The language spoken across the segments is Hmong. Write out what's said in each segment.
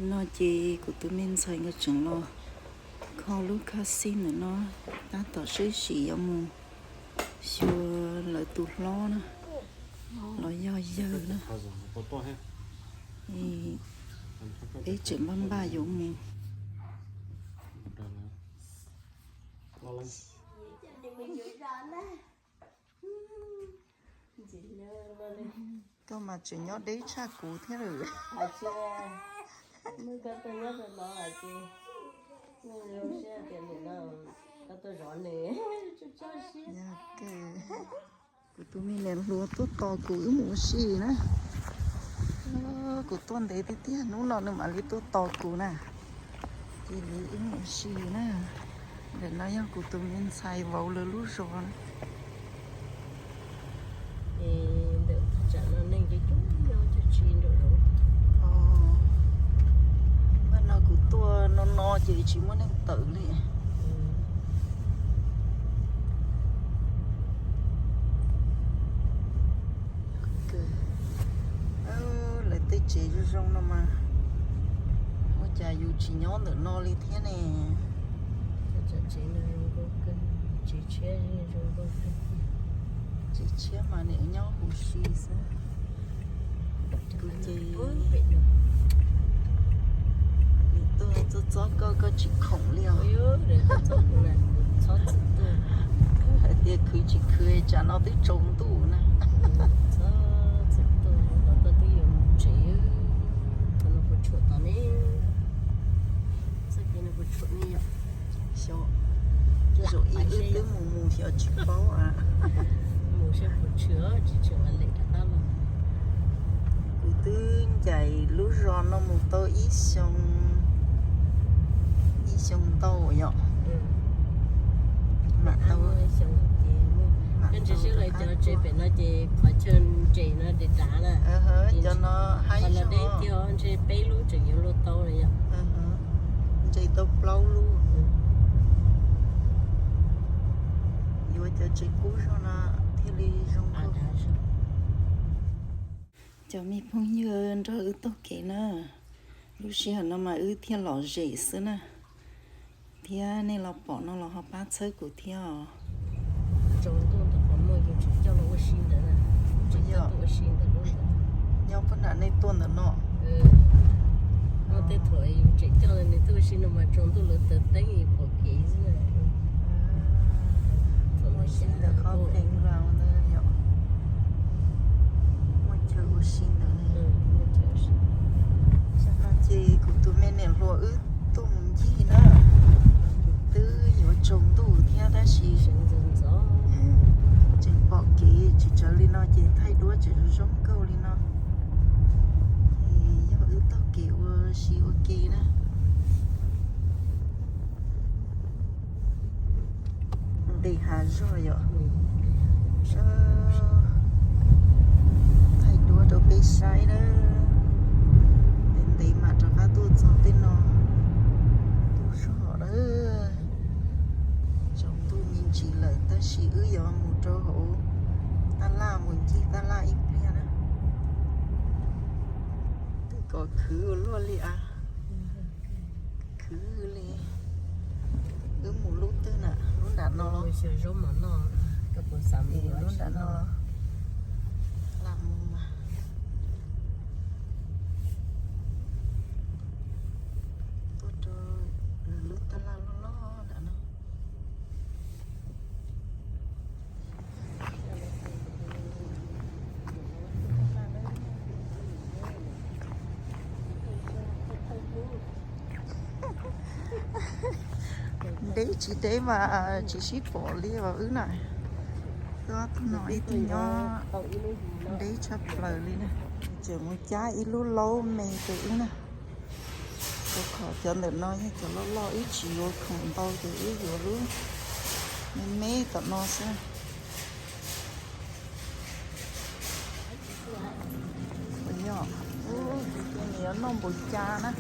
No ces kuv tus me ntxhais nkawd tseem los kho lub khaj xij ntawm no, tab tom sib sim yuav mus xyuas lawv tus hlob na, los yog yawg na. Peb tseem npaj npaj yuav mus. Koj mas tseem nyob deb tshaj kuv thiab lawm. Yog kawg, kuv tus me niam hluas tuaj tos kuv wb mus ua si na. Kuv tuaj ntev tiag tiag, hnub no nws mam li tuaj tos kuv na. Cia li wb mus ua si na. Ntawm no yog kuv tus me ntxhais vauv lawv lub zos na. Ntawm thaj tsam no neeg coob coob nyob, cov tsis nraum zoov. Hnub no kuv tuaj no no ces tsis muaj neeg tawm li. Lawv tej tsev zoo zoo no mas ua cas yus tsis nyob ntawm no li thiab ne. Tsev tshiab mas niam nyob huv si xwb. Kuv ces nim tuaj txog txog koj, koj tsis khoom li os. Hais tias khwv tsis khwv, tsam no twb tsaus ntuj na. Xyov, zaum ib wb twb mus mus xyov tsis paub a. Kuv twb ncaim lub zos no mus tau ib xyoo, ib xyoo ntau yom. Mam tau, mam tau rov qab tuaj. Cov tsev pem no ces qhov chaw ntses no dav dav na. Cov no haib zog, ntshe peb lub tseem yuav luag tau na yom. Ntses tau plaub lub. Yuav cov tsev kub zog no thiaj li zoo. Cov me phooj ywg nrog wb taug kev na, lub sij hawm no mas wb thiaj lom zem xwb na, thiab nej los pom no los ho pab txhawb kuv thiab os. Tsaus ntuj ntawm qhov muag yus tseem coj los ua si ntawd, tseem coj tuaj ua si ntawm lub ntawd. Nyob pab nram nej tuaj ntawm no. Muaj tej thaum yus tseem coj nws tuaj ua si no mas tsaus ntuj lawv taws teeb pom kev xwb. Ua si ntawm qhov playground ntawd yom. Muaj chaw ua si ntawd. Xyoo no ces kuv tus me niam hluas wb tuaj mus ncig na, twb yuav tsaus ntuj thiab tab sis tseem pom kev tsis tsawv li no ces thaij duab tseem zoo zoo nkauj li no. Ces yog wb taug kev ua si ua ke na. Nqis hav zog yom. Thaij duab rau peb saib na. Ntev ntev mam rov qab tuaj txog tej no. Ntuj zog lawm. Tsaus ntuj me ntsis lawm tab sis wb yuav mus rau hauv tab laj mus ncig tab laj ib pliag na. Twb kom khwv ua luaj li as. Khwv li. Wb mus lub twg na? Lub nram no los? Lub nram no. Lam mus mas. Tuaj rau lub tab laj loj loj nram no. Deb tsis deb mas tsis sib pom li os wb na. Tuaj no ib tug nyob deb tshaj plaws li na. Tseem mus cab ib lub laub me rau wb na. Rau qhov cov ntawm no yog cov loj loj wb tsis yuav khoom ntau ces wb yuav lub me me tom no xwb. Yog, nws yuav noj npaum cas na.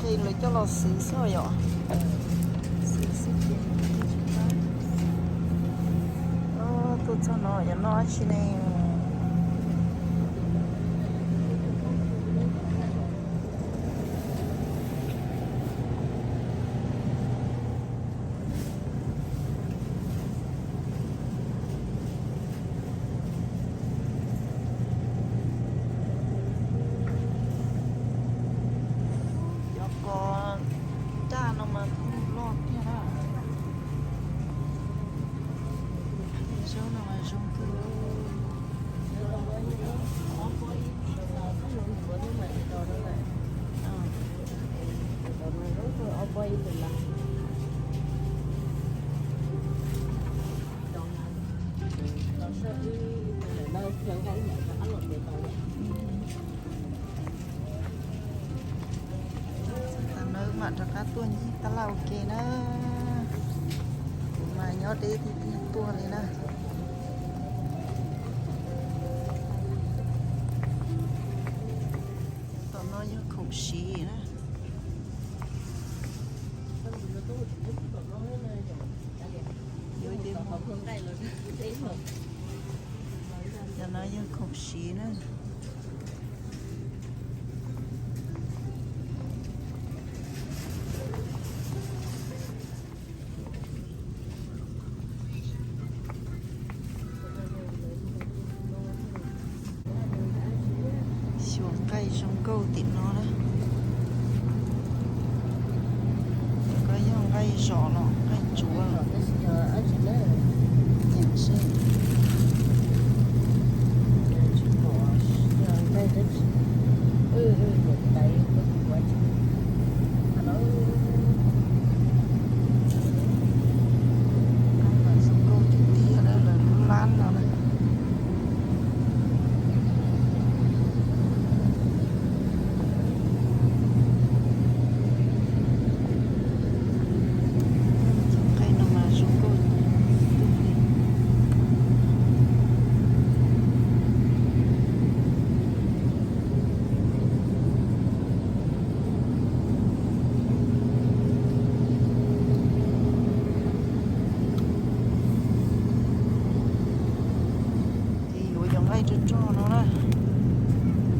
Qe lawv coj los xwb xwb yom. Xwb xwb ces tsis paub. Tuaj txog no yuav noj dab tsi ne? Cov qos daj no mas kuj loj tiag na. Zaub no mas zoo kawg. Tam no mam rov qab tuaj ncig tab laj ua ke na. Kuv mas nyob deb tiag tiag tuaj li na. Tom no yog khoom siv na. Yuav ib tug, cov no yog khoom siv na. Xyuas nqaij zoo nkauj tim no na. Koj yog nqaij zom los nqaij tsuav los. Nyeem seb. Nqaij mas zoo nkauj tiag tiag na, lawv lub lab no na. Cov nqaij no mas zoo nkauj. Ces yuav cov nqaij rog rog no na,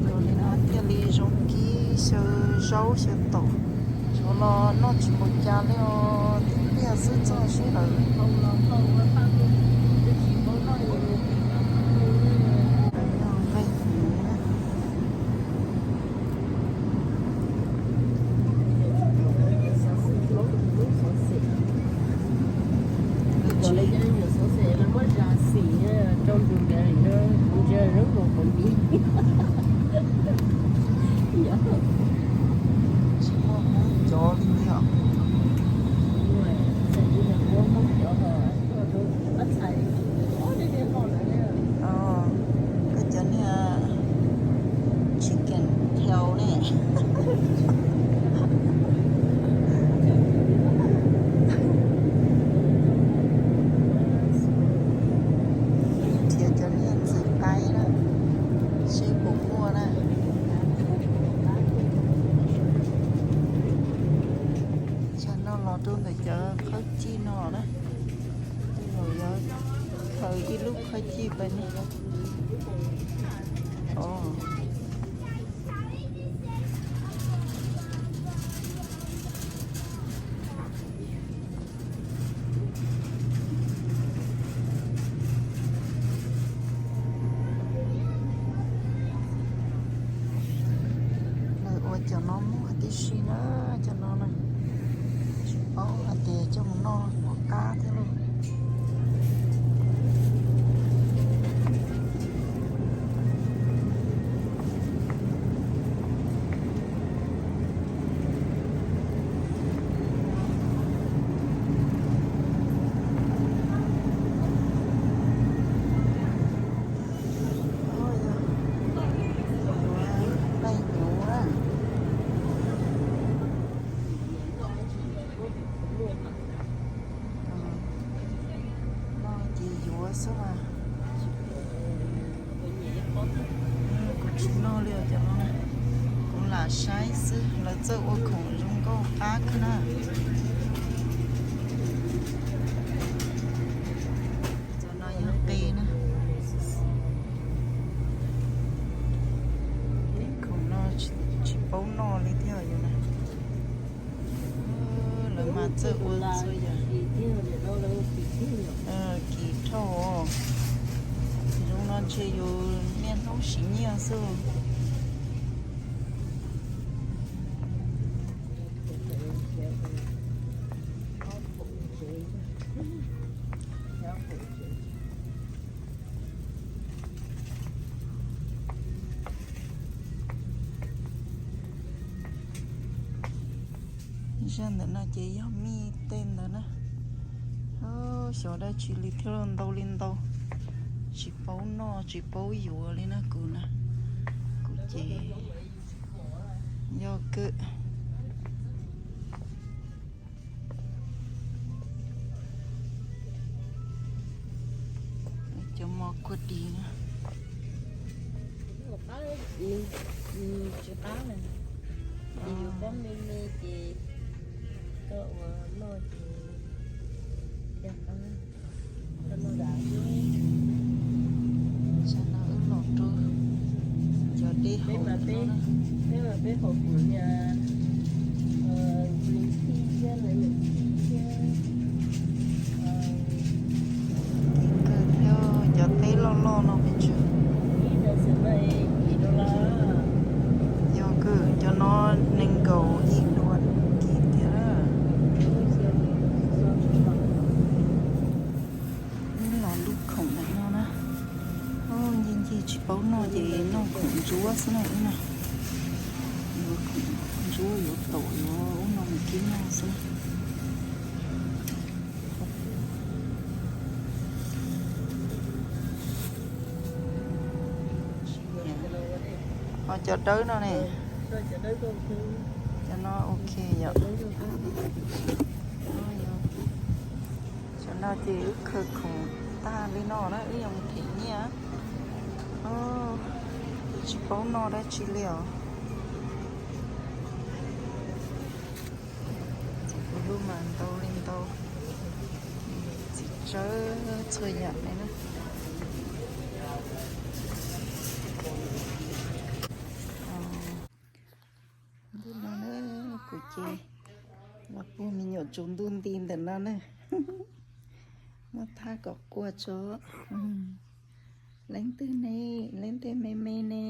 cov li no thiaj li zoo kib xyaw zaub xyaw taum. Tshuav los noj tsis npaum cas li os, tib pliag xwb txog sub lawm. Nqaij hnyuv na. Tsis muaj Hmoob cov li os. Koj cov niag chicken tail ne. Nrhiav cov niag ntxwv qaib na, seb puas muaj na. Tsam no los rau ntawm cov qhaub cij no na. Yuav khaws ib lub qhaub cij pais no. Lawv ua cov no muag tib si na, cov no na. Tsis paub hais tias coj mus noj puas qab thiab lauj. Nqaij hnyuv na. Noj ces yuav xwb mas. Kuv tsis noj li os cov no, kuv lam saib xwb, lawv txawj ua khoom zoo Kauj qab kawg na. Cov no yog qe na. Tej khoom no tsis paub noj li thiab yus na. Lawv mas txawj ua txhua yam. Kim dhau. Zoo no ntshe yus niaj hnub siv nyiaj xwb. Zaj ntawm no ces yog mij tej ntawd na. Xyov dab tsi li thiab, ntau li ntau, tsis paub noj tsis paub yuav li na kuv na. Kuv ces yog kawg. Cov mos kuag dis na. Tsis qab, ces yus pob me me ces koj ua noj ces qab. Tam no wb los rau cov dej haus no na. Peb mas peb haus kuv niag green tea thiab, lemon tea thiab. Kawg thiab, cov teb loj loj no pes tsawg? Yog kawg, cov no nees nkaum ib duas kis thiab. Wb los lub khoom ntawm no na. Ncig ncig tsis paub noj ces noj khoom ntsuab xwb na wb na. Yuav khoom ntsuab, yuav taum, yuav ub no mus kib noj xwb na. Ho cov dawb no ne? Cov no ok yom. Cov no ces wb khaws khoom tag li no na, wb yuav mus them nyiaj. Tsis paub noj dab tsi li os. Txiv kuv lub mas ntau li ntau, txiv tsawb txhua yam li na. Ntuj no na, kuv ces los puag me nyuam tsaus ntuj nti ntawm no na. Muab thab kom quaj tso. Leej twg ne, leej twg me me ne?